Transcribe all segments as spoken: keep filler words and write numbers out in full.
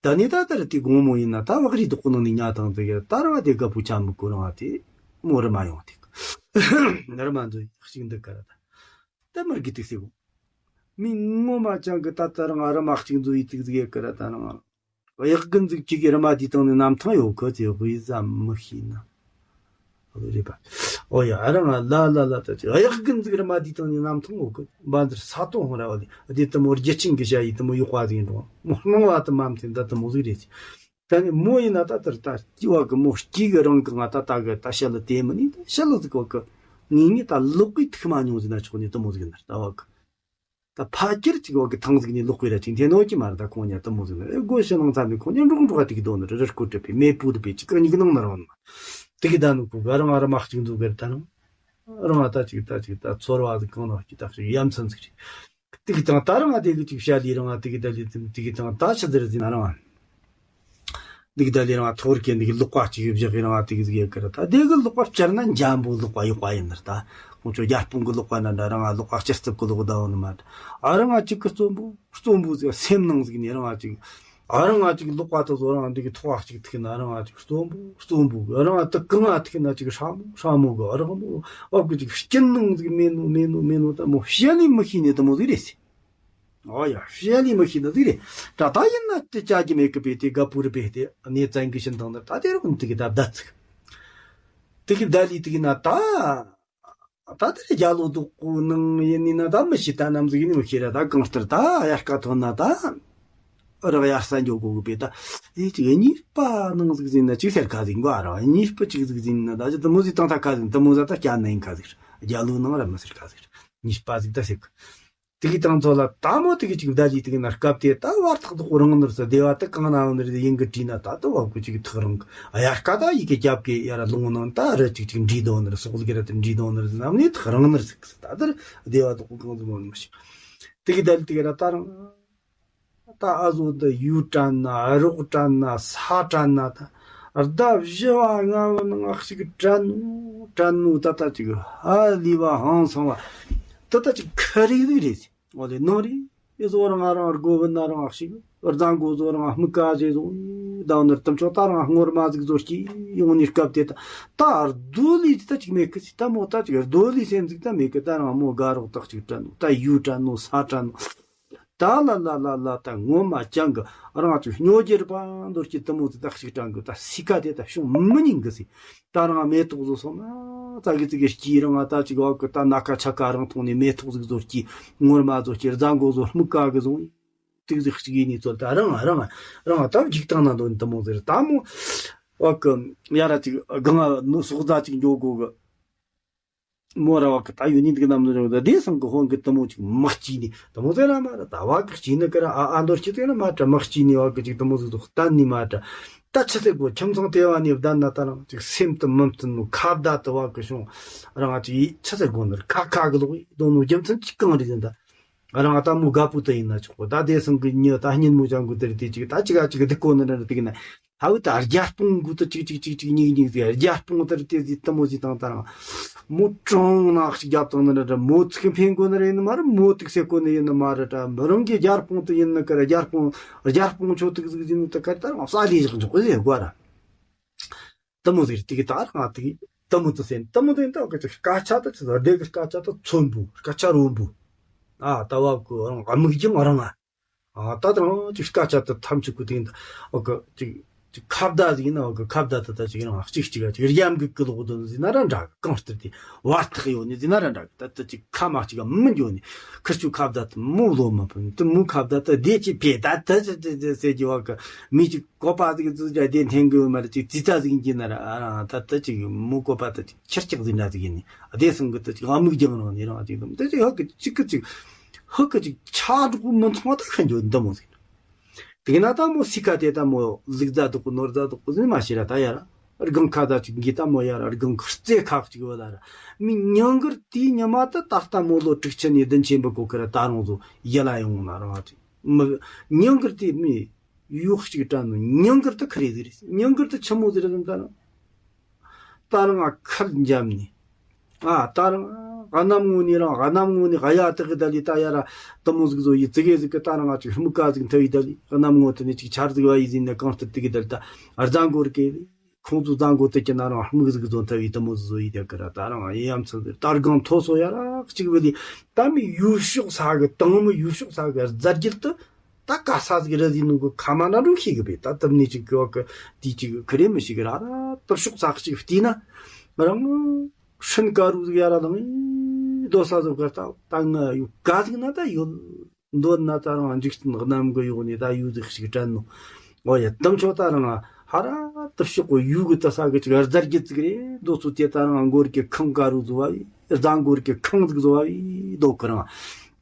ད་ནི་ད་ལྟར་དེ་དགོང་མོ་ཡིན་ན་ད་བག་རི་དུ་ཁོ་ནང་ནས་ཉལ་དང་དེ་ག་ད་ར་བ་དེ་དགའ་པོ་ཆ་མི་གོ་རང་བ་དེ་མོ་རི་མ་ཡོང་དེ་ག་རི་མ་འཛུལ་ཞིག་འདུག་ག་ར་ད་ད་མར་གི་དུག་སེ་གོ་མི་ངོ་མ་ཅང་གི་ད་ད་རང་རི་མ་གཅིག་འཛུལ་ཡི་དུག་ཟིག་ཡེ་ག་ར་ད་རང་གཡག་གི་འཛུག་གཅིག་གི་རི་མ་དེའི་སྟེང་ནས་གནམ་ཐང་ཡོད་གི་དེ་དབུས་ཟམ་མི་ཤེས་ན། རེད་པ། ཨོ་ཡ་ཨ་རང་ལ་ལ་ལ་ད་ཅི་གཡག་གི་འཛུག་རི་མ་དེའི་སྟེང་ནས་གནམ་ཐང་ཡོད་གི་འབའ་འདིར་ས་སྟོང་ཧོང་ར་བ་ལི་དེ་དུ་མོ་རྒྱུ་ཆིང་གི་ཞ་ཡི་དུ་མོ་ཡོག་པ་ཟིག་འགྲོ་མོ་སྣང་བ་དུ་མམ་ཐེན་ད་དུ་མོ་ཟིག་རེད་ཅི། ད་ནི་མོ་ཡིན་ན་ད་དར་ད་སྐྱི་བ་གི་མོ་སྐྱི་གི་རང་གི་ང་ད་ད་གི་ད་ཤ་ལ་དེ་མི་ནི་ད་ཤ་ལ་ཟིག་བ་གི་ངེས་ངེས་ད་ལོག་གི་ཐུག་མ་མྱོང་ཟིན་ན་ཆོག་ནི་དུ་མོ་ཟིག་ནར་ད་བ་གི་ད་ཕ་ཁྱེར་ཅིག་འོག་གི་ཐང་ཟིག་ནས་ལོག་གི་ར་ཅིག་འཐེན་ནོ་ཅི་མ་རེད། ད་ཁོང་ཉ་དུ་མོ་ཟིག་ནི་སྒོ་ཕྱི་ནང་ཚ་ནི་ཁོང་ཉ་འབྲོག་འབྲོག་ག་ཏིག་དོ་ནི་རི་རི་སྐོར་གྲུབ་པའི་མེ་བུ་རི་པའི་ཅིག་ག་ཉིག་ནང་ན་རོ་ནི་མ་ཏིག་ད་ནུ་ཁུ་ག་རང་ཨ་ར་མ་གཅིག་འཛུག་གི་རེད། ད་རང་རང་ཨ་ད་ཅིག་ད་ཅིག་ད་ཚོར་བ་ཟིག་གང་ན་ཅིག་ད་ཅིག་ཡ་མཚན་ཟིག་རེད། ཏིག་དང་ད་རང་ཨ་དེ་གི་ཅིག་བཤད་ལི་རང་ཨ་ཏིག་ད་ལི་ཏིག་དང་ད་ཆི་ཟེར་ཟིན་ན་རང་ཨ། འདི་གི་ད་ལི་རང་ཐོར་གི་འདི་གི་ལོག་པ་གཅིག་བཞག་གི་རང་དེ་གི་ཟིག་ཡོད་གི་ར། ད་དེ་གི་ལོག་པ་བསྐྱར་ན་འཇམ་པོ་ལོག་པ་ཡོག་པ་ཡིན་ནར། ད་ཁོང་ཚོ་རྒྱ་སྤུངས་གི་ལོག་པ་ན་འདྲ་རང་ལོག་པ་སྤྱི་རྩུབ་གི་ལོག་ད་འོ་ནི་མ་འདྲ། ཨ་རང་ང་གཅིག་གི་རྩོམ་པོ་རྩོམ་པོ་ཟིག་སེམས་ནང་ཟིག་ནས་རང་ང་གཅིག་ཨ་རང་ང་གཅིག་ལོག་པ་དུ་བཟོ་རང་འདི་གི་ཐོག་གཅིག་ཐུག་ན་རང་ང་གཅིག་རྩོམ་པོ་རྩོམ་པོ་རང་ང་དུ་གང་ང་ཐུག་ན་གཅིག་ཧྲ་མོ་ཧྲ་མོ་གི་ཨ་རང་མོ་ཨོ་གི་གཅིག་སྐྱིད་ནང་ཟིག་མེད་ནོ་མེད་ནོ་མེད་ནོ་ད་མོ་བཤད་ལས་མི་ཤེས་ནས་དུ་མོ་ཟིག་རེད་ཟེར། ཨོ་ཡ། བཤད་ལས་མི་ཤེས་ནི་ཟིག་རེད། ད་ད་ཡིན་ན་དེ་བྱ་རྒྱུ་མེད་གི་པས་དེ་དགའ་པོ་རི་པས་དེ་གནས་བཙན་གི་བཞིན་དང་ནི་ད་དེ་རུ་ཀུན་དེ་གི་ད་བདའ་ཚིག་དེ་གི་བདའ་ལི་དེ་གི་ན་ད། ད་དེ་རྒྱ་ལོ་དུ་ཀུ་ནང་ཡིན་ནི་ན་ད་མི་ཤེས། ད་ནམ་ཟིག་ནི་མི་ཤེས་ར། ད་གང་ལྟར་ད་དབྱར་ཁ་ཐོན་ན་ད་རག་དབྱར་ས་འགྱོ་དགོ་གི་པས་ད་དེ་ཅིག་གཉིས་པ་ནང་ཟིག་ཟིན་ན་ཅིག་ཟེར་ཁ་ཟིག་འགོ་ཨ་ར་གཉིས་པ་ཅིག་ཟིག་ཟིན་ན་ད་ཅི་དུ་མོ་ཟིག་དང་ད་ཁ་ཟིག་དུ་མོ་ཟ་ད་སྐྱ་ན་ཡིན་ཁ་ཟིག་རྒྱ་ལོ་ནང་ར་མི་ཟེར་ཁ་ཟིག་གཉིས་པ་ཟིག་ད་ཟེར་གི་དེ་གི་དང་ཚོ་ལ་ད་མོ་དེ་གི་ཅིག་བདའ་ལི་དེ་གི་ན་སྐབས་དེ་ད་བར་ཐག་དོག་རང་ནར་ས་སྡེ་བ་དེ་གང་ན་འོ་ནར་ཡིན་གི་བྲིས་ན་ད་དུ་བ་གུ་ཅིག་ཐག་རང་གི་དབྱར་ཁ་ད་ཡི་གེ་རྒྱབ་གི་ཡ་ར་ལུང་ནང་ད་རི་ཅིག་ཅིག་འདྲིས་དོ་ནར་སོག་ལི་གི་ར་དེ་འདྲིས་དོ་ནར་ཟིན་ནམ་ནི་ཐག་རང་ནར་ཟིག་ད་དར་སྡེ་བ་དོག་གང་ཟིག་མོ་ནི་མ་ཤེས་དེ་གི་བདའ་ལི་དེ་གི་ར་ད་རང་། ད་ཨ་ཟོ་འདི་ཡུལ་དྲན་ན་རོགས་དྲན་ན་ས་དྲན་ན་ད་ཟླ་བཞི་བ་ལྔ་བ་ནང་ཞིག་དྲན་ནོ་དྲན་ནོ་ད་ད་ཅིག་ཧ་ལས་པ་ཧང་སང་བ་ད་ད་ཅིག་ཁ་རིག་རིག་རེད། འོ་ལེ་ནང་རིག་ཨེ་ཟོ་རང་ང་རང་སྒོ་བུ་ན་རང་ཞིག་རྫ་མགོ་ཟོ་རང་སྨུག་ཀ་ཟེ་ཟོ་ད་ནར་དམ་ཆོག་ད་རང་སྔོར་མ་ཟིག་ཟོ་སྐྱི་ཡོང་ནི་སྐབས་དེ་ད་ད་རྡོ་ལི་ད་ཅིག་མེད་གི་ད་མོ་ད་ཅིག་རྡོ་ལི་སེམས་ཟིག་ད་མེད་གི་ད་རང་མོ་དགའ་རོགས་ད་ཅིག་དྲན་ནོ་ད་ཡུལ་དྲན་ནོ་ས་དྲན་ནོ། ད་ལ་ལ་ལ་ལ་ད་ངོ་མ་ཅང་གི་རང་ཚོ་སྨྱོ་རྒྱུ་ར་པ་འདོར་གྱི་དུ་མོ་དེ་དག་ཞིག་དྲང་གི་ད་སི་ཁ་དེ་ད་བྱུང་མི་ཉིན་གི་སི་ད་རང་མེ་ཏོག་བཟོ་སོང་ན་ཙ་གི་ཙི་གི་སྐྱིད་རང་ང་ད་ཅིག་བ་གི་ད་ན་ཁ་ཆ་ཁ་རང་ཐོང་ནས་མེ་ཏོག་ཟིག་བཟོ་སྐྱིད་ངོར་མ་བཟོ་སྐྱིད་རྫ་མགོ་བཟོ་སྨུག་ཀ་གི་བཟུང་ཏིག་ཟིག་ཅིག་ཡིན་ནི་ཚོ་ད་རང་རང་རང་ད་འཇིག་སྟངས་ན་འདོན་དུ་མོ་ཟེར་ད་མོ་བ་གི་ཡ་ར་ཅིག་གང་ང་ནུ་སོག་རྫ་ཅིག་འཇོག་དགོ་གི་མོ་ར་བ་གི་ད་ཡོད་ནི་འདུག་ནམ་ནུ་རང་ད་དེ་སང་གི་ཧོན་གི་དུ་མོ་ཅིག་མ་སྐྱིད་ནི་དུ་མོ་ཟེར་ན་མ་ར་ད་བ་གི་སྐྱིད་ནི་ཀི་ར་ཨ་ཨ་འདོར་སྐྱིད་ཟེར་ན་མ་ད་མ་སྐྱིད་ནི་བ་གི་ཅིག་དུ་མོ་ཟིག་ཏུ་གཏན་ནི་མ་ད་ད་ཆི་ཟེར་གོ་ཁྱིམ་ཚང་དེ་བ་ནི་བདའ་ན་ད་རང་ཅིག་སེམས་དུ་མི་མཐུན་ནོ་ཁ་བརྡ་དུ་བ་གི་བྱུང་རང་ཅིག་ཆི་ཟེར་གོ་ནི་ར་ཁ་ཁ་གི་ལོག་ཡི་དོ་ནོ་རྒྱུ་མཚན་ཅིག་གང་རེད་ཟེར་ད་རང་ད་མོ་དགའ་པོ་དུ་ཡིན་ན་ཆོག་གོ་ད་དེ་སང་གི་ཉི་ད་སྙིན་མོ་ཅང་གི་དེར་དེ་ཅིག་ད་ཅིག་ཨ་ཅིག་སྡིག་གོ་ནི་ར་དེ་གི་ན། ཧ་བུ་ད་རྒྱ་སྤུངས་གུ་ཏུ་ཅིག་ཅིག་ཅིག་ཅིག་ཉིག་ཉིག་ཟེར་རྒྱ་སྤུངས་ལྟར་དེ་ཟིག་དུ་མོ་ཟིག་དང་ད་རང་མོ་ཀྲོང་ནག་ཞིག་རྒྱབ་དང་ནི་ར་མོ་ཚིག་འཕེན་དགོ་ནི་རེད་ནི་མ་རེད། མོ་ཚིག་ཟེར་གོ་ནི་ཡིན་ནི་མ་རེད། ད་མི་རང་གི་རྒྱ་སྤུངས་དུ་ཡིན་ནི་ཀ་ར་རྒྱ་སྤུངས་རྒྱ་སྤུངས་ཆོ་ཏིག་ཟིག་ཟིན་ནི་ད་ཀ་ད་རང་ས་ལི་ཞིག་འཇོག་གི་ཟེར་གོ་ར་དུ་མོ་ཟིག་ཏིག་ད་རང་ཏིག་དུ་མོ་དུ་ཟེར་དུ་མོ་དེ་ད་ཀ་ཅིག་སྐད་ཆ་ད་ཅི་ཟེར་སྡེ་གི་སྐད་ཆ་ད་ཚོན་པོ་སྐད་ཆ་རོན་པོ་ཨ་ད་བ་གོ་རང་ཨ་མིག་རྒྱང་རང་ཨ། ཨ་ད་དང་ཅིག་སྐད་ཆ་དུ་ཐམས་ཅད་ཀུ་དེ་ཡིན་ད་ཨོ་གི་ཅིག་ཅིག་ཁ་བརྡ་ཟིག་ཡིན་ན་ཨོ་གི་ཁ་བརྡ་དུ་ད་ཅིག་རང་གཅིག་གཅིག་ཨ་ཅིག་རྒྱ་མགུལ་གི་ལོག་དོན་ཟིན་ན་ར་འདྲ་གི་གང་ལྟར་དེ་བར་ཐག་ཡོད་ནི་ཟིན་ན་ར་འདྲ་གི་ད་ད་ཅིག་ཁ་མ་གཅིག་ག་མི་འགྱོ་ནི་ཁིར་ཆུ་ཁ་བརྡ་དུ་མོ་ལོ་མ་ཕུན་དུ་མོ་ཁ་བརྡ་དུ་བདེ་ཅིག་ཕེ་ད་ད་ཅི་ཅི་ཅི་ཟེར་གྱི་བ་གི་མི་ཅིག་བཀོད་པ་ཟིག་ཙི་ཅ་དེ་འཐེན་གི་མ་རེད། ཅིག་ཙི་ཙ་ཟིག་ཡིན་གྱི་ན་ར་ཨ་རང་ད་ད་ཅིག་མོ་བཀོད་པ་ད་ཅིག་ཁྱེར་ལྕགས་ཟིག་འདྲ་ཟིག་ཡིན་ནི་ཨ་དེ་སང་གི་ད་ཅིག་ཨ་མིག་རྒྱང་རིང་ནི་རང་ཅིག་དུ་མོ་ད་ཅིག་ཧ་གི་ཅིག་གི་ཅིག་ཧུ་ཀ་ཅིག་ཆ་འགྲོ་མི་མཐོང་བ་ད་ཤི་འགྱོ་འདི་མོ་ཟིག་དེ་ན་ད་མོ་སི་ཁ་དེ་ད་མོ་ལིག་རྫ་དུག་གི་ནོར་རྫ་དུག་གི་ཟིན་མ་ཤེས་ར་ད་ཡ་ར་སྒང་ཁ་ད་ཅིག་འགི་ད་མོ་ཡ་ར་སྒང་ཁ་རྩེ་ཁག་ཅིག་བ་ལ་ར་མི་ཉང་གིར་དེའི་ཉི་མ་ད་ད་ལྟ་མོ་ལོ་དྲུག་ཅུ་ནས་བདུན་ཅན་པ་གོ་ཁི་ར་ད་རུང་ཟོ་ཡ་ལ་ཡོང་ན་རང་ཅིག་མི་ཉང་གིར་དེ་མི་ཡོག་ཅིག་དྲན་ནོ་ཉང་གིར་ད་ཁི་རེ་ཟིག་རེད། ཉང་གིར་ད་ཆི་མོ་ཟིག་རེད་ད་ར། ད་རང་ང་ཁར་འཇམ་ནི། ཨ་ད་རང་ གནམ་ངོ་ནས་རང་གནམ་ངོ་ནས་གཡའ་དག་གི་ད་ལི་ད་ཡ་ར་དུ་མོ་ཟིག་བཟོ་ཡི་ཙི་གེ་ཟིག་གི་ད་རང་ང་ཅིག་སྨུག་ཀ་ཟིག་འཐུ་ཡི་ད་ལི་གནམ་ངོ་དུ་ནས་ཅིག་ཆར་ཟིག་བ་ཡི་ཟིན་ནས་གང་ལྟར་དེ་གི་ད་ལི་ད་རྫ་མགོར་གི་ཁོང་ཚོ་རྫ་མགོ་དུ་ཀྱི་ན་རང་སྨུག་ཟིག་བཟོ་འཐུ་ཡི་དུ་མོ་ཟིག་བཟོ་ཡི་ད་གི་ར་ད་རང་ཡི་ཡམ་ཚུལ་ཟིག་ད་རྒང་མཐོ་སོ་ཡ་ར་གཅིག་བི་ལི་ད་མི་ཡུལ་ཕྱོགས་ས་གི་དང་མི་ཡུལ་ཕྱོགས་ས་གི་རྫ་རྒྱུད་དུ། ད་ག་ས་ཟིག་རེད་ཟིག་ནང་གི་ཁ་མ་ན་རུ་ཤེས་གི་པས་ད་དུམ་ནས་ཅིག་གི་བ་གི་དེ་ཅིག་ཁི་རེ་མི་ཤེས་གི་ར་ར་དུ་ཕྱོགས་ས་གཅིག་བལྟས་ན་རང་ཧྲིན་ཀ་རུ་ཟིག་ཡ་ར་ལང་རྡོ་ས་ཟོ་གར་ད་ད་ང་ཡུ་ག་ཟིག་ན་ད་ཡོད་འདོད་ན་ད་རང་འཇིག་རྟེན་གནམ་གི་ཡོག་ནས་ད་ཡུ་ཟིག་ཞིག་དྲན་ནོ། ཨོ་ཡ་དུམ་ཆོ་ད་རང་ཧ་ར་དུ་ཕྱོགས་གི་ཡུ་གི་ད་ས་གི་ཅིག་རྫ་རྒྱུད་ཟིག་རེད་འདོད་ཚོ་དེ་ད་རང་མགོར་གི་ཁང་ཀ་རུ་ཟོ་བ་བི་རྫ་མགོར་གི་ཁང་ཟིག་ཟོ་བ་བི་འདོད་གི་རང་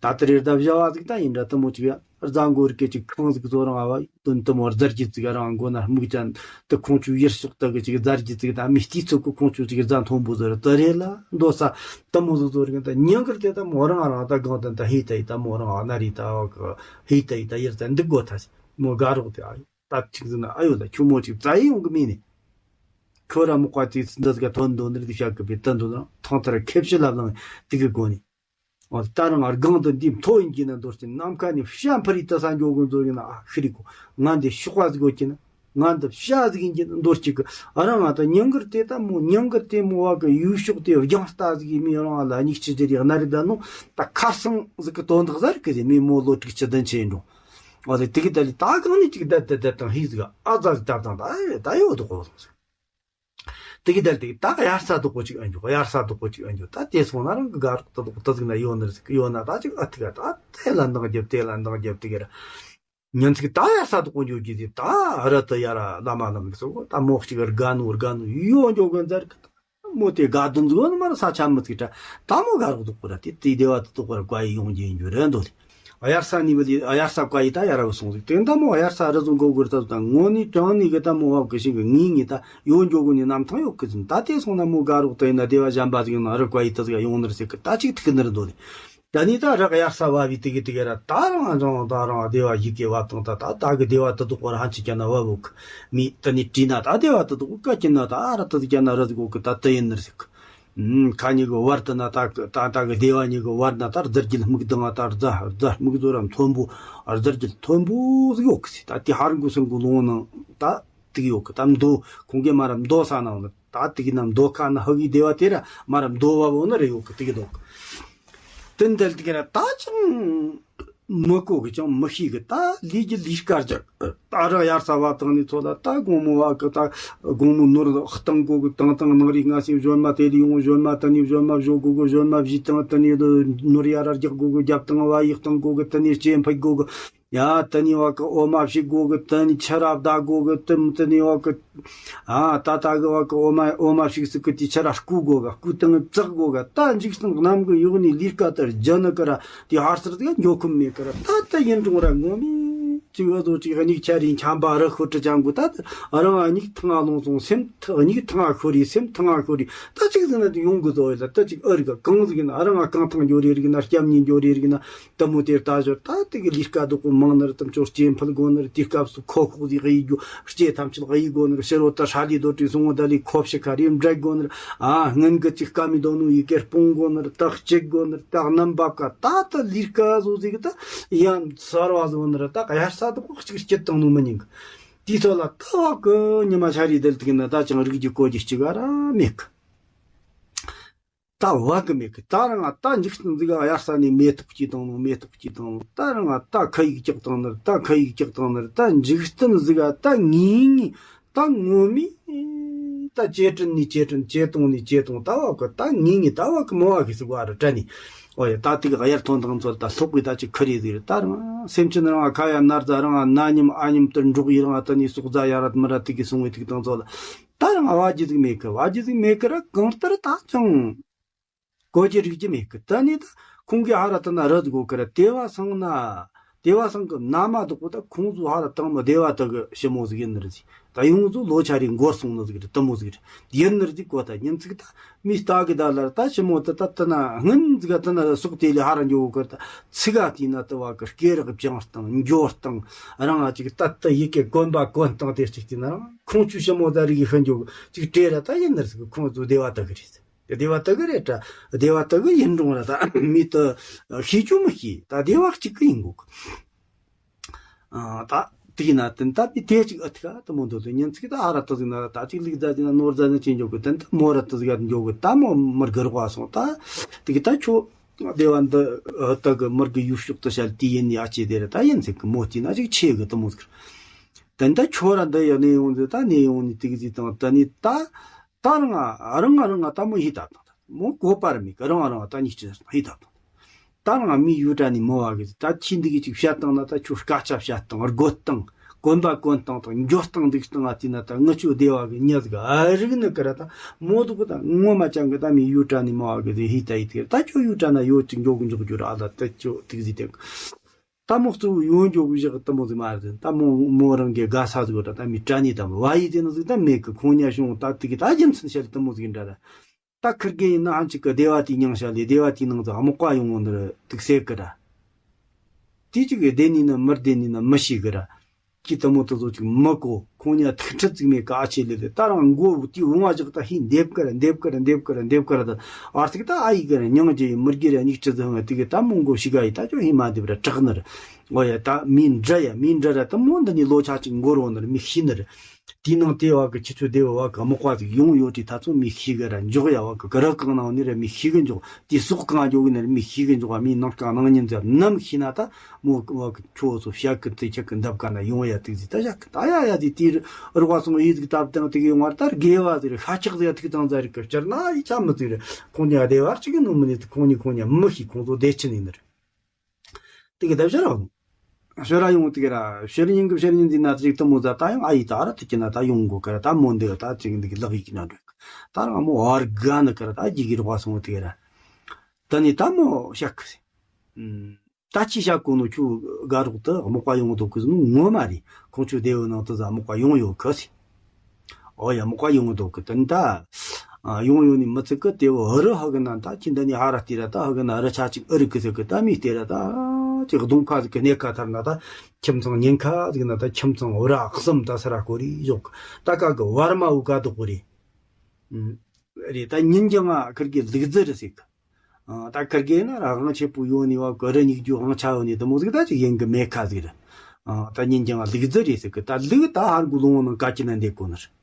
ད་དེ་རེད་ད་བྱ་བ་ཟིག་ད་ཡིན་འདྲ་དུ་མོ་ཅིག་ཡ། རྫ་མགོར་སྐད་ཅིག་ཁང་ཟིག་བཟོ་རང་ཨ་བ་དོན་དུ་མོ་རྫ་རྒྱུད་ཅིག་རང་མགོ་ན་སྨུག་ཅན་དུ་ཁོང་ཆུ་ཡུལ་ཕྱོགས་དག་གི་ཅིག་རྫ་རྒྱུད་ཅིག་དང་མི་སྟེ་ཚོ་གི་ཁོང་ཆུ་ཅིག་རྫ་མཐོན་པོ་ཟོ་ར་དུ་རེ་ལ་འདོད་ས་དུ་མོ་ཟོ་ཟོ་རིག་ད་ཉིན་གར་དེ་ད་མོ་རང་རང་ད་གང་དུ་ད་ཧེ་ད་ཡི་ད་མོ་རང་ཨ་ན་རི་ད་ཨ་གི་ཧེ་ད་ཡི་ད་ཡར་ད་འདུག་གོ་ཐ་མོ་དགའ་རོགས་དེ་ཨ་ཡོད་ད་ཆུ་མོ་ཅིག་རྫ་ཡི་ཡོང་གི་མིན་ནི། ཁོ་ར་མོ་ཀ་ཅིག་འདི་ཟིག་ཐོན་འདོད་ནི་རི་ཤ་གི་པའི་ད་འདོད་ན་ཐང་ཐར་ཁེབས་ཤི་ལབ་ལང་དེ་གི་སྒོ་ནས། འོ་ད་རང་སྒང་དུ་འདི་མཐོ་ཡིན་གྱི་ན་འདོར་ཅིང་ནམ་མཁའ་ནས་བྱ་འཕུར་རི་ད་ས་འགྱོ་གི་འདོར་ཡིན་ན་ཨ་ཤི་རི་གོ་ང་འདི་ཤོག་པ་ཟིག་གོ་གྱི་ན་ང་འདི་བྱ་ཟིག་ཡིན་གྱི་ན་འདོར་ཅིག་གི་ཨ་རང་ང་ད་ཉང་གར་དེ་ད་མོ་ཉང་གར་དེ་མོ་བ་གི་ཡུལ་ཕྱོགས་དེ་རྒྱང་ལྟ་ཟིག་ཡིན་མི་རང་ལ་ཉིག་ཆི་ཅི་རི་གནའ་རི་ད་ནོ་ད་ཁ་སང་ཟིག་གི་དོན་དག་ཟ་རི་གི་རི་མི་མོ་ལོ་དྲུག་ཅུ་བདུན་ཅུ་ཡིན་འགྲོ། འོ་དེ་དེ་གི་ད་ལི་ད་གང་ནས་ཅིག་བསྡད་བསྡད་བསྡད་དང་ཧི་ཟིག་ཨ་ཙ་ཟིག་བསྡད་དང་ད་ད་ཡོད་དོ་གོ་སོང་ཟིག་དེ་གི་དལ་དེ་གི་ད་ག་དབྱར་ས་དུ་གོ་ཅིག་ཨ་འཇོག་དབྱར་ས་དུ་གོ་ཅིག་ཨ་འཇོག་ད་དེ་སོང་ན་རང་གི་དགའ་རོགས་དུ་དུ་ཟིག་ན་ཡོད་ནི་ཟིག་ཡོད་ན་ད་ཅིག་ཨ་ཐི་ག་ད་དེ་ལ་འདང་རྒྱབ་དེ་ལ་འདང་རྒྱབ་དེ་གི་ར་ཉིན་ཚིག་ད་དབྱར་ས་དུ་གོ་འཇོག་གི་དེ་ད་ར་ད་ཡ་ར་ལ་མ་ལ་མི་སོ་ད་མོ་གཅིག་དགའ་ནོ་དགའ་ནོ་ཡོད་འཇོག་གི་མཛར་གི་ད་མོ་དེ་དགའ་དུ་འཛུགས་ནི་མ་ར་ས་ཆ་མི་ཚིག་ད་ད་མོ་དགའ་རོགས་དུ་གོ་ར་དེ་དེ་བདེ་བ་དུ་དུ་གོ་ར་བཀའ་ཡི་ཡོང་རྒྱུ་ཡིན་རྒྱུ་རེད་འདོད་དེ། དབྱར་ས་ནི་བ་ལི་དབྱར་ས་བཀའ་ཡི་ད་ཡ་ར་བ་སོང་ཟིག་དེ་འདྲ་མོ་དབྱར་ས་རི་བཟོ་མགོ་སྒུར་ད་ད་ངོ་ནི་དྲང་ནི་གི་ད་མོ་བབ་གི་ཞིག་གི་ངེས་ངེས་ད་ཡོད་འཇོག་གི་ནི་རྣམ་ཐང་ཡོད་གི་ཟིན་ད་དེ་སོང་ན་མོ་དགའ་རོགས་དེ་ཡིན་ན་སྡེ་བ་གཞན་པ་ཟིག་ཡོང་ན་རི་བཀའ་ཡི་ད་ཟིག་ཡོང་ནི་རེད་ཟེར་གི་ད་ཅིག་ཐུག་ནི་རེད་འདོད་ནི། ད་ནི་ད་རི་དབྱར་ས་བབ་བི་དེ་གི་དེ་གི་ར་ད་རང་ཅང་ད་རང་སྡེ་བ་ཡི་གེ་བབ་དང་ད་ད་ད་གི་སྡེ་བ་དུ་དུ་གོ་ར་ཧན་ཅི་ཀྱ་ན་བབ་བོ་གི་མི་ད་ནི་བྲིས་ན་ད་སྡེ་བ་དུ་དུ་གོ་ཀ་ཀྱི་ན་ད་ར་དུ་དུ་ཀྱ་ན་རི་ཟིག་གོ་གི་ད་དུ་ཡིན་ནི་རེད་ཟེར་གི་ཁ་ཉིད་གི་བར་དུ་ན་ད་ད་ད་གི་སྡེ་བ་ཉིད་གི་བར་ན་ད་རྫ་རྒྱུད་སྨུག་དང་ང་ད་རྫ་རྫ་སྨུག་ཚོ་ར་མཐོན་པོ་རྫ་རྒྱུད་མཐོན་པོ་ཟིག་ཡོད་གི་ཟེར། ད་དེ་ཧར་འགུ་སུ་འགུ་ལོང་ནང་ད་དེ་གི་ཡོད་གི་ད་མདོ་ཁོང་གི་མ་ར་མདོ་ས་ནང་ད་དེ་གི་ན་མདོ་ཁ་ན་ཧ་གི་སྡེ་བ་དེ་ར་མ་ར་མདོ་བ་བོ་ན་རེ་ཡོད་གི་དེ་གི་འདུག་དེ་འདལ་དེ་གི་ར་ད་ཅང་མི་གོ་གི་ཅང་མི་ཤེས་གི་ད་ལས་ཀྱི་ལས་ཀ་རྒྱག་ད་ར་དབྱར་ས་བབ་དང་ནི་ཚོ་ལ་ད་དགོང་མོ་བ་གི་ད་དགོང་མོ་ནོར་བཏང་གོ་གི་བཏང་བཏང་ནང་རི་ང་སེམས་གཞོན་མ་དེ་ལ་ཡོང་གཞོན་མ་ད་ནི་གཞོན་མ་བཞོ་གོ་གི་གཞོན་མ་བཞི་བཏང་ད་ནི་ནོར་ཡ་ར་རྒྱག་གོ་གི་རྒྱབ་བཏང་བ་ཡིག་བཏང་གོ་གི་ད་ནི་སྐྱེ་འཕེལ་གོ་གི་ཡ་ད་ནི་བ་གི་འོ་མ་བྱུག་གོ་གི་ད་ནི་ཆུ་ར་བདའ་གོ་གི་ད་ད་ནི་བ་གི་ཨ་ད་ད་གི་བ་གི་འོ་མ་འོ་མ་བྱུག་སི་གི་དེ་ཆུ་ར་སྐུ་གོ་གི་སྐུ་ད་ནི་བཙག་གོ་གི་ད་འཇིག་སྟངས་གནམ་གི་ཡོག་ནི་ལས་ཀ་ད་རྒྱ་ནི་གི་ར། དེ་ཧར་སར་དེ་འགྱོ་ཁུམ་མེད་ཀི་ར་ད་ལྟ་ཡིན་རུང་ར་ངོ་མི་ཅིག་ཨ་ཟོ་ཅིག་གཉིག་ཆ་རིན་ཆམ་པ་རི་ཤོར་ཏྲི་ཅང་གུ་ད་རང་གཉིག་ཐང་ང་ལོང་སོང་སེམས་ཐ་གཉིག་ཐང་ང་ཤོར་རི་སེམས་ཐང་ང་ཤོར་རི་ད་ཅིག་ཟིན་ན་དེ་ཡོང་གི་ཟོ་ཡི་ལ་ད་ཅིག་ཨ་རི་ག་གང་ཟིག་ཡིན་ཨ་རང་ང་གང་ཐང་འགྱོ་རེ་རིག་ན་སྐྱབས་ཉིན་འགྱོ་རེ་རིག་ན་ད་མོ་དེ་ལྟ་ཞོར་ད་དེ་གི་ལས་ཀ་སྡུག་པོ་མང་ནི་ར་དམ་ཆོ་སྐྱེ་འཕེལ་དགོ་ནི་ར་དེ་སྐབས་སུ་ཁོ་ཤོག་ཟིག་གཡུག་རྒྱུ་སྐྱེ་ཐམས་ཅད་གཡུག་དགོ་ནི་ར་ཕྱི་རོལ་ད་ཧྲ་ལི་དོ་ཏྲི་སོང་ད་ལི་ཁོ་ཕྱི་ཁ་རེ་འབྲད་དགོ་ནི་ར་ཨ་སྔོན་གི་ཅིག་ཀ་མི་དོ་ནུ་ཡི་གེ་སྤོང་དགོ་ནི་ར་ད་གཅིག་དགོ་ནི་ར། ད་གནམ་བབ་ཀ་ད་ད་ལིར་ཀ་བཟོ་ཟིག་ད་ཡང་སར་བ་བཟོ་ནི་ར་ད་གཡར་ས་ད་ཁོག་གཅིག་སྐྱིད་དང་ནུ་མི་ཉིང་གི་དེའི་ཐོག་ལ་ད་བ་གི་ཉི་མ་ཆ་རི་དལ་ཏིག་ན་ད་ཅང་རིག་རྒྱུ་གོ་རྒྱུ་གཅིག་ག་ར་མེད་གི་ད་བ་གི་མེད་གི་ད་རང་ད་འཇིག་རྟེན་ཟིག་ག་གཡར་ས་ནས་མེ་ཏོག་སྐྱེས་དང་ནུ་མེ་ཏོག་སྐྱེས་དང་ནུ་ད་རང་ད་ཁ་ཡིག་ཀྱག་དང་ནི་ར་ད་ཁ་ཡིག་ཀྱག་དང་ནི་ར་ད་འཇིག་རྟེན་ཟིག་ག་ད་ངེས་ངེས། ད་ངོ་མས་ད་ཇེ་དྲིན་ནས་ཇེ་དྲིན་ཇེ་གཏོང་ནས་ཇེ་གཏོང་ད་བ་གི་ད་ངེས་ངེས་ད་བ་གི་མོ་བ་གི་སུ་བ་རུ་དྲན་ནས། ཨོ་ཡ་ད་དེ་གི་གཡར་ཐོན་དང་ཚོ་ད་སློག་གི་ད་ཅིག་ཁུར་ཡི་ཟིག་རེད་ད་རང་སེམས་ཅན་རང་ཁ་ཡ་ནར་ཛ་རང་ན་ཉམ་ཨ་ཉམ་དུ་འགྲོག་ཡི་རང་ད་ནི་སུག་ཛ་ཡ་ར་མི་ར་དེ་གི་སོང་བའི་དེ་གི་དང་ཚོ་ལ་ད་རང་བ་ཇི་ཟིག་མེད་གི་བ་ཇི་ཟིག་མེད་གི་ར་གང་ལྟར་ད་ཅང་། གོ་རྒྱུ་རིག་རྒྱུ་མེད་གི་ད་ནི་ད་ཁོང་གིས་ཧ་ར་ད་ན་རི་དགོ་གི་ར་དེ་བ་སང་ན་དེ་བ་སང་གི་ན་མ་དག་པོ་ད་ཁོང་ཚོ་ཧ་ར་དང་མི་དེ་བ་དག་གི་ཞི་མོ་ཟིག་ཡིན་ནི་རེད་ཟིག་ད་ཡོང་ཚོ་ལོ་ཆ་རེ་འགོར་སོང་ནི་ཟིག་རེད་དུ་མོ་ཟིག་རེད་ཡིན་ནི་རེད་ཟིག་གོ་ད་ཉིན་ཚིག་ད་མི་ལྟ་གི་ད་ལ་ད་ཞི་མོ་ད་ད་ད་ན་སྔོན་ཟིག་ད་ན་སོག་དེ་ལས་ཧ་ར་འགྱོ་གི་ད་ཚིག་ག་དེ་ན་ད་བ་གི་སྐེ་རགས་བྱང་སྟངས་འགྱོ་སྟངས་རང་ང་ཅིག་ད་ད་ཡི་གེ་གོན་པ་གོན་སྟངས་དེ་ཅིག་དེ་ན་རང་ཁོང་ཆུ་ཞི་མོ་ད་རིག་གི་ཤི་འགྱོ་གི་ཅིག་བྲེ་ར་ད་ཡིན་ནི་རེད་ཟིག་ཁོང་ཚོ་དེ་བ་དག་གི་རེད། སྡེ་བ་དག་གི་རེད་དྲ། སྡེ་བ་དག་གི་ཡིན་རུང་ར་ད་མི་དུ་ཤེས་ཀྱོ་མི་ཤེས། ད་སྡེ་བ་གཅིག་གི་ཡིན་གོ་གི། ཨ། ད་དེ་ཡིན་ན་དེ་ད་པི་དེ་ཅིག་ཨ་ཐི་ཀ་དུ་མོ་འདོད་དུ་ཉན་ཚིག་ད་ཨ་ར་དུ་ཟིག་ན་ད་ཅིག་ལིག་ཛ་ཟིག་ན་ནོར་ཛ་ན་ཅི་འཇོག་གི། དེ་ད་མོ་ར་དུ་ཟིག་ཡ་འཇོག་གི། ད་མོ་མར་གི་རོགས་སོང་། ད་དེ་གི་ད་ཁྱོ་སྡེ་བ་འདི་ཨ་དག་གི་མར་གི་ཡུལ་ཕྱོགས་དུ་བྱ་དེ་ཡིན་ནི་ཨ་ཅེ་དེ་ར་ད་ཡིན་ཚིག་གི་མོ་དེ་ན་ཅིག་ཆེ་གི་དུ་མོ་ཟིག། དེ་ད་ཁྱོ་ར་འདི་ཡ་ནས་ཡོང་ཟིག། ད་ནས་ཡོང་ནི་དེ་གི་ཟིག་དང་། ད་ནི་ད་ད་རང་ང་རང་ང་རང་ང་ད་མོ་ཧི་ད་དང་། མོ་གོ་པར་མི་གི་རང་རང་ད་ཉིག་ཅི་ཧི་ད་དང་། ད་རང་མི་ཡུ་ཏྲ་ནི་མོ་བ་གི་ད་ཁྱི་འདི་གི་ཅིག་བཤད་སྟངས་ན། ད་ཁྱོད་སྐད་ཆ་བཤད་སྟངས། རྒོད་སྟངས། གོན་པ་གོན་སྟངས་དང་འཇོག་སྟངས་འདུག་སྟངས་ཨ་ཏི་ན། ད་ངི་ཆོ་སྡེ་བ་གི་ཉ་ཟིག་ཨ་རིག་ནི་གི་ར། ད་མོ་དུ་གི་ད་ངོ་མ་ཅང་གི་ད་མི་ཡུ་ཏྲ་ནི་མོ་བ་གི་ཟིག་ཧི་ད་ཡི་ཏི། ད་ཁྱོད་ཡུ་ཏྲ་ན་ཡོད་ཅིག་འཇོག་གི་འཇོག་རྒྱུ་ར། ཨ་ད་ད་ཁྱོད་ཏིག་ཟིག་དེ། ད་མོ་གཙོ་བོ་ཡོན་ཇོ་གི་བཞག་དུ་མོ་ཟིག་མ་རེད། ད་མོ་མོ་རང་གི་དགའ་ས་ཟིག་ར། ད་མི་དྲ་ནི་ད་མོ་བ་ཡི་དེ་ནི་ཟིག་ད་མེད་གི། ཁོང་ཉ་བྱུང་ད་དེ་གི་ད་རྒྱུ་མཚན་བཤད་དུ་མོ་ཟིག་འདྲ་ར། ད་ཁིར་གེ་ཡིན་ན་ཧན་ཅིག་གི་སྡེ་བ་དེའི་མྱང་ཤ་ལས་སྡེ་བ་དེའི་ནང་ཟིག་མག་པ་ཡོང་བོ་འདི་ར་དུག་སེ་གི་ར། དེ་ཅིག་གི་བདེ་ནི་ན་མི་བདེ་ནི་ན་མི་ཤེས་གི་ར། ཁྱི་དུ་མོ་དུ་ཟོ་ཅིག་མི་གོ། ཁོང་ཉ་ཐུག་ཁྲི་ཙིག་མེད་ག་ཨ་ཆེ་ལེ་ལེ། ད་རང་མགོ་བོ་དེའི་བུང་བ་ཅིག་ད་ཧི་འདེབས་གི་ར་འདེབས་གི་ར་འདེབས་གི་ར་འདེབས་གི་ར། ད་ཨར་ཐིག་ད་ཨ་ཡི་གི་ར་མྱང་ཅི་ཡི་མི་རྒྱུ་ར་ཉིག་ཅི་ཟིག་ཧང་དེ་གི་ད་མོ་མགོ་ཤི་ག་ཡི་ད་ཅོ་ཧི་མ་འདེབས་ར་དྲག་ནི་ར། འོ་ཡ། ད་མི་འདྲ་ཡ་མི་འདྲ་ར། ད་མོ་འདི་ནི་ལོ་ཆ་ཅིག་འགོར་བོ་ནི་ར་མི་ཤི་ནི་ར། དེའི་ནང་དེ་བ་གི་ཁྱི་ཆོ་སྡེ་བ་བ་གི་མག་པ་ཟིག་ཡོང་ཡོད་དྲི་ད་ཚོ་མི་ཤི་གི་ར། འཇོག་ཡ་བ་གི་གི་ར་གང་ནང་ནི་ར་མི་ཤི་གི་འཇོག། དེ་སོག་གང་འཇོག་གི་ནི་ར་མི་ཤི་གི་འཇོག། མི་ནང་གང་ནང་ཉིན་ཟེར་ནམ་ཤི་ན་ད་མོ་བ་གི་ཁྱོ་ཚོ་བཤད་གི་དེ་ཁྱི་གི་འདབ་ག་ན་ཡོང་ཡ་དེ་ཟིག་ད་བཞག་གི། ད་ཡ་ཡ་དེ་དེ་རུ་བ་སོང་ཡི་ཟིག་སྟབས་དང་དེ་གི་ཡོང་བར་ད་དགེ་བ་ཟིག་ར་ཤ་ཆག་ཟིག་ཡ་ཐིག་ཙང་ཟ་རི་གི་སྤྱིར་ན་ཡི་ཆ་མི་ཟིག་ར། ཁོང་ཉ་སྡེ་བ་གཅིག་གི་ནོ་མི་ནི་ཁོང་ཉི་ཁོང་ཉ་མི་ཤི། ཁོང་ཚོ་བདེ་ཆེན་ཡིན་ནི་ར། དེ་གི་ད་ཕྱིར་ར་ཕྱིར་ར་ཡོང་དེ་གི་ར། ཕྱིར་ཉིན་གི་ཕྱིར་ཉིན་འདི་ན་ཅིག་དུ་མོ་ཟ་ད་ཡང་ཨ་ཡི་ད་ར་དེ་གི་ན་ད་ཡོང་གོ་གི་ར། ད་མོ་འདི་གི་ད་ཅིག་འདི་གི་ལག་ཡི་གི་ན་འགྲོ་གི། ད་རང་མོ་བར་ག་ནི་གི་ར། ད་ཡི་གི་རོགས་སོང་དེ་གི་ར། ད་ནི་ད་མོ་བཤད་གི་ཟེ། ད་ཅི་བཤད་གོ་ནོ་ཁྱོད་དགའ་རོགས་དུ་མག་པ་ཡོང་དོ་གི་ཟེ་ནོ་ངོ་མ་རེད། ཁོང་ཆོ་སྡེ་བོ་ནང་དུ་ཟ་མག་པ་ཡོང་ཡོད་གི་ཟེ། ཨོ་ཡ། མག་པ་ཡོང་འདུག་གི། དེ་ནི་ད་ཡོང་ཡོང་ནི་མི་ཚིག་གི། དེ་བོ་ཧ་རི་ཧ་གི་ན་ད་ཁྱི་འདི་ནི་ཧ་ར་སྟེ་ར། ད་ཧ་གི་ན་རི་ཆ་ཅིག་ཨི་རི་གི་ཟེར་གི། ད་མི་སྟེ་ར་ད་ཅིག་གདོང་ཁ་ཟིག་གི་གནས་ཁ་ཐར་ན་ད་ཁྱིམ་ཚང་ཉེན་ཁ་ཟིག་ན་ད་ཁྱིམ་ཚང་བ་ར་གསུམ་ད་ས་ར་ཀོ་རི་ཡོག་གི། ད་ཀ་གི་བར་མ་བུ་ཀ་དོག་གི་རེད། རེད། ད་ཉིན་རྒྱང་ང་ཁིར་གི་ལུག་རྫི་རེད་ཟེར་གི། ཨ། ད་ཁིར་གེ་ན་ར་དབང་ཆེ་པོ་ཡོད་ནི་བ་གི་རི་སྙིགས་རྒྱུ་དབང་ཆ་ཡོད་ནི་དུ་མོ་ཟིག་ད་ཅིག་ཡིན་གི་མེད་ཁ་ཟིག་རེད། ཨ། ད་ཉིན་རྒྱང་ལུག་རྫི་རེད་ཟེར་གི། ད་ལུག་ད་ཧར་གུ་ལུང་བ་ནང་ཀ་ཅི་ན་འདེད་གོ་ནི་རེད།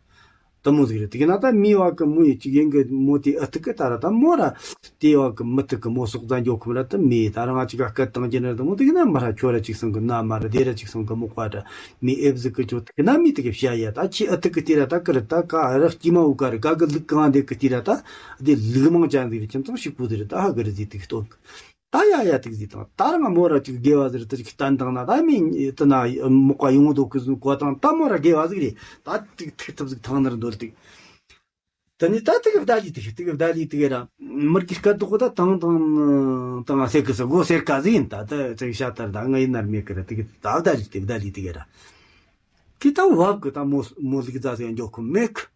དུ་མོ་ཟིག་རེད། དེ་གི་ན་ད་མི་བ་གི་མོ་ཡི་ཅིག་ཡིན་གི་མོ་དེ་ཨི་ཐུག་གི། ད་ར་ད་མོ་ར་དེ་བ་གི་མི་ཐུག་གི། མོ་སོག་རྫ་འགྱོ་ཁུམ་ར་དུ་མེད། ད་ར་ང་ཅིག་ག་སྐད་བཏང་གི་ན་དུ་མོ་དེ་གི་ན་མ་ར་ཁྱོ་ར་ཅིག་སོང་གི་ན་མ་ར་དེ་ར་ཅིག་སོང་གི་མོ་ཀ་ར་མི་ཨེབ་ཟིག་གི་ཅོ་དེ་གི་ན་མི་དེ་གི་བཤད་ཡ། ད་ཁྱི་ཨི་ཐུག་གི་དེ་ར་ད་གི་ར་ད་ཀ་ར་སྐྱི་མ་བུ་ཀ་ར་ཀ་གི་ལུག་གང་འདེད་གི་དེ་ར་ད། འདི་ལུག་མང་ཅན་ཟིག་རེད། ཁྱིམ་ཚང་ཞིག་པོ་ཟིག་རེད། ད་ཧ་གི་རི་ཟིག་ཏིག་སྟོན་གི། ད་ཡ་ཡ་ཏིག་ཟིག་དང་། ད་རང་མོ་ར་ཅིག་དགེ་བ་ཟིག་རེད། ད་ཅིག་བསྟན་དང་ན་ད་མི་དེ་ན་མག་པ་ཡོང་དོ་གི་ཟིག་གོ་དང་། ད་མོ་ར་དགེ་བ་ཟིག་རེད། ད་ཏིག་ཐིག་ཐབ་ཟིག་ཐང་ནར་འདོད་ཏིག། ད་ནི་ད་ཏིག་བདའ་ལི་ཏིག་ཏིག་བདའ་ལི་ཏིག་ར་མིར་གི་སྐད་དོག་ད་དང་དང་དང་ཟེར་གི་ཟེར་གོ་ཟེར་ག་ཟིག་ཡིན། ད་ད་ཅིག་ཤ་ལྟར་ད་ང་ཡིན་ནར་མེད་གི་ར། ཏིག་ད་བདའ་ལི་ཏིག་བདའ་ལི་ཏིག་ར། ཁི་ད་བབ་གི་ད་མོ་མོ་ལིག་ཛ་ཟིག་འཇོག་ཁོ་མེད་གི།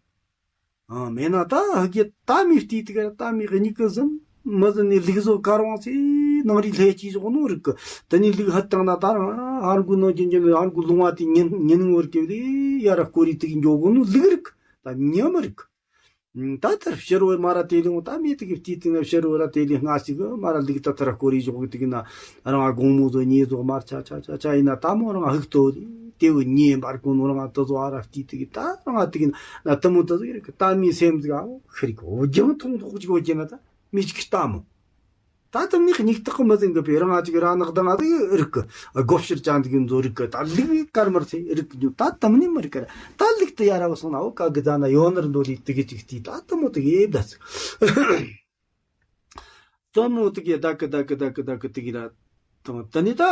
ཨ། མེད་ན་ད་ཧ་གི་ད་མི་བལྟས་ཏི་ག་ད་མི་གཉིས་ཀི་ཟིན་མི་ཟིན་ནི་ལུག་བཟོ་དཀར་བང་སི་ནང་རི་ལྷས་ཀྱི་བཟོ་ནོ་རིག་གི། ད་ནི་ལུག་ཧ་བཏང་ན་ད་རང་ཧར་གུ་ནོ་ཅན་ཅན་ཧར་གུ་ལུང་བ་དེ་ཉིན་ཉིན་ངོར་གི་ལི་ཡ་ར་ཀོ་རི་ཏི་གི་འཇོག་གོ་ནོ་ལུག་རིག་ད་ཉམས་རིག། ད་ལྟར་ཕྱི་རོལ་མ་ར་དེ་ལུང་ད་མི་ཏི་གི་བལྟས་ཏི་ན་ཕྱི་རོལ་ར་དེ་ལི་སྔ་སི་གི་མ་ར་ལུག་ད་ཐ་ར་ཀོ་རི་བཟོ་གི་ཏི་གི་ན་རང་དགོང་མོ་བཟོ་ཉིན་བཟོ་མར་ཆ་ཆ་ཆ་ཆ་ཡིན་ན་ད་མོ་རང་ཧུག་ཏོ་དེ་བུ་ཉེ་འབར་གོ་ནོ་རང་དུ་བཟོ་ཨ་ར་བལྟས་ཏི་གི་ད་རང་ཏི་གི་ན་ད་མོ་ད་ཟིག་རིག་གི། ད་མི་སེམས་ཟིག་ཨ་ཤི་རིག་གི། འོ་རྒྱང་མཐོང་ཐོག་ཅིག་འོ་ཀྱེ་ན་ད་མི་ཅིག་ལྟ་མོ། ད་ད་མི་སྙིགས་ཐག་མི་ཟིན་གི་པེ་རང་ཨ་ཅིག་ར་ནག་དང་ཨ་ཟིག་རིག་གི། སྒོ་ཕྱིར་ཅན་ཟིག་འཛོ་རིག་གི། ད་ལུག་དཀར་མར་ཚེ་རིག་གི་འཇུ་ད་ད་མི་ནི་མི་རིག་གི་ར། ད་ལུག་ཏི་ཡ་ར་བ་སོང་ན་འོ་ཀ་གི་ད་ན་ཡོ་ནར་འདོ་ལི་ཏི་གི་ཅིག་ཏི་ད་ད་མོ་ཏི་གི་ཨེབ་ད་ཚིག། ད་མོ་ཏི་གི་ད་གི་ད་གི་ད་གི་ད་གི་ཏི་གི་ར། ད་ནི་ད་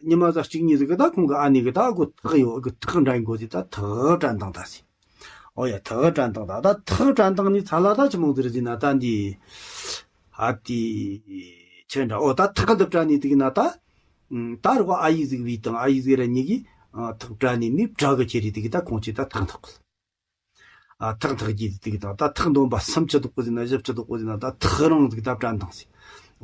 ཉི་མ་ཟ་གཅིག་གཉིས་ཟིག་གི་ད་ཁོང་གི་ཨ་ནི་གི་ད་གོ་ཐག་ཡོ་གི་ཐག་འདྲ་འགོ་ཟི་ད་ཐག་དྲན་དང་ད་སི། ཨོ་ཡ། ཐག་དྲན་དང་ད་ད་ཐག་དྲན་དང་ནི་ཚ་ལ་ད་ཅི་མོ་ཟིག་རེད་ཟེར་ན་ད་འདི་ཨ་ཏི་ཆེ་འདྲ། ཨོ་ད་ཐག་འདི་དྲན་ནི་ཏི་གི་ན་ད་ད་རོ་ཨ་ཡི་ཟིག་བི་དང་ཨ་ཡི་ཟིག་ར་ཉི་གི་ཐག་དྲན་ནི་མི་བྲག་གི་ཁྱེར་རི་ཏི་གི་ད་ཁོང་ཆེ་ད་ཐག་འཐག་གི། ཨ་ཐག་འཐག་གི་ཏི་གི་དང་ད་ཐག་འདོན་པ་སུམ་ཅུ་དོག་པོ་ཟེར་ན་བཞི་བཅུ་དོག་པོ་ཟེར་ན་ད་ཐག་རང་ཟིག་ད་དྲན་དང་སི།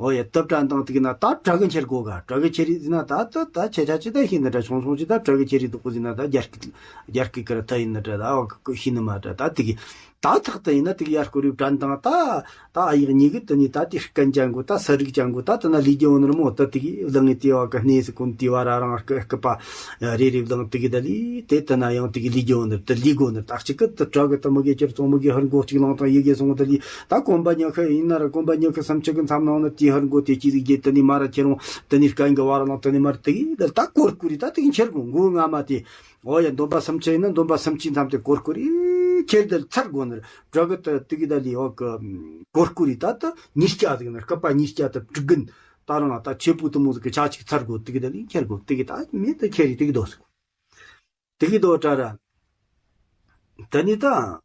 ཨོ་ཡ། ད་དྲན་དང་ཏི་གི་ན་ད་བྲག་གི་ཁྱེར་གོ་ག་བྲག་གི་ཁྱེར་རི་ཟེར་ན་ད་ད་ད་ཆེ་ཆ་ཅི་ད་ཤི་ན་འདྲ་ཆུང་ཆུང་ཅི་ད་བྲག་གི་ཁྱེར་རི་དོག་པོ་ཟེར་ན་ད་རྒྱ་སྐད་རྒྱ་སྐད་ཀ་ར་ད་ཡིན་ན་འདྲ་ད་ཨོ་ཤི་ན་མ་འདྲ་ད་ཏི་གི། ད་ཐག་ཏུ་ཡིན་ན་དེ་གི་ཡར་སྐོར་རིབ་དྲན་དང་ད། ད་ཨ་ཡག་ཉིད་གི་དེ་ནི་ད་དེ་སྐད་ཅན་གོ་ད་ས་རིག་ཅན་གོ་ད་དེ་ན་ལི་རྒྱུ་འོ་ནར་མོ་ད་དེ་གི་ལང་ངི་དེ་བ་གི་གནས་སུ་ཀུན་དེ་བ་ར་རང་སྐུ་སྐུ་པ་རེ་རེ་ལང་དེ་གི་ད་ལི་དེ་དེ་ན་ཡང་དེ་གི་ལི་རྒྱུ་འོ་ནར་ད་ལི་གོ་ནར་ད་གཅིག་གི་དེ་དྲག་གི་ད་མོ་གི་ཅིར་ཙོང་མོ་གི་ཧར་མགོ་གཅིག་ལང་དང་ཡི་གེ་སོང་ད་ལི་ད་གོམ་པ་ཉག་ཁ་ཡིན་ན་ར་གོམ་པ་ཉག་ཁ་སམ་ཆ་གི་མཚམས་ནང་ན་དེ་ཧར་མགོ་དེ་ཅི་ཟིག་རྒྱེ་དེ་ནི་མ་ར་ཁྱེར་འོང་དེ་ནི་སྐད་གི་བ་ར་ལང་དེ་ནི་མ་ར་དེ་གི་ད་ད་གོར་ཀུ་རི་ད་དེ་གི་འཁྱེར་གོ་མགོ་ང་མ་དེ། འོ་ཡ་འདོན་པ་སུམ་ཅུ་ཡིན་ན་འདོན་པ་སུམ་ཅུའི་མཚམས་དེ་སྐོར་སྐོར་ཡི་ཁྱེར་དེ་ཚར་དགོས་ནི་རེད། བྲག་གི་ད་དེ་གི་ད་ལི་འོག་གི་སྐོར་སྐོར་ཡི་ད་ད་ཉིས་བརྒྱ་ཟིག་ནི་སྐུད་པ་ཉིས་བརྒྱ་ད་དྲུག་གིན་ད་རང་ད་ཆེ་པོ་དུ་མོ་ཟིག་གི་ཆ་ཅིག་ཚར་དགོས། དེ་གི་ད་ལི་ཁྱེར་དགོས། དེ་གི་ད་མེད་ད་ཁྱེར་ཡི་དེ་གི་དོ་ཟིག་དེ་གི་དོ་དྲ་ར། ད་ནི་ད་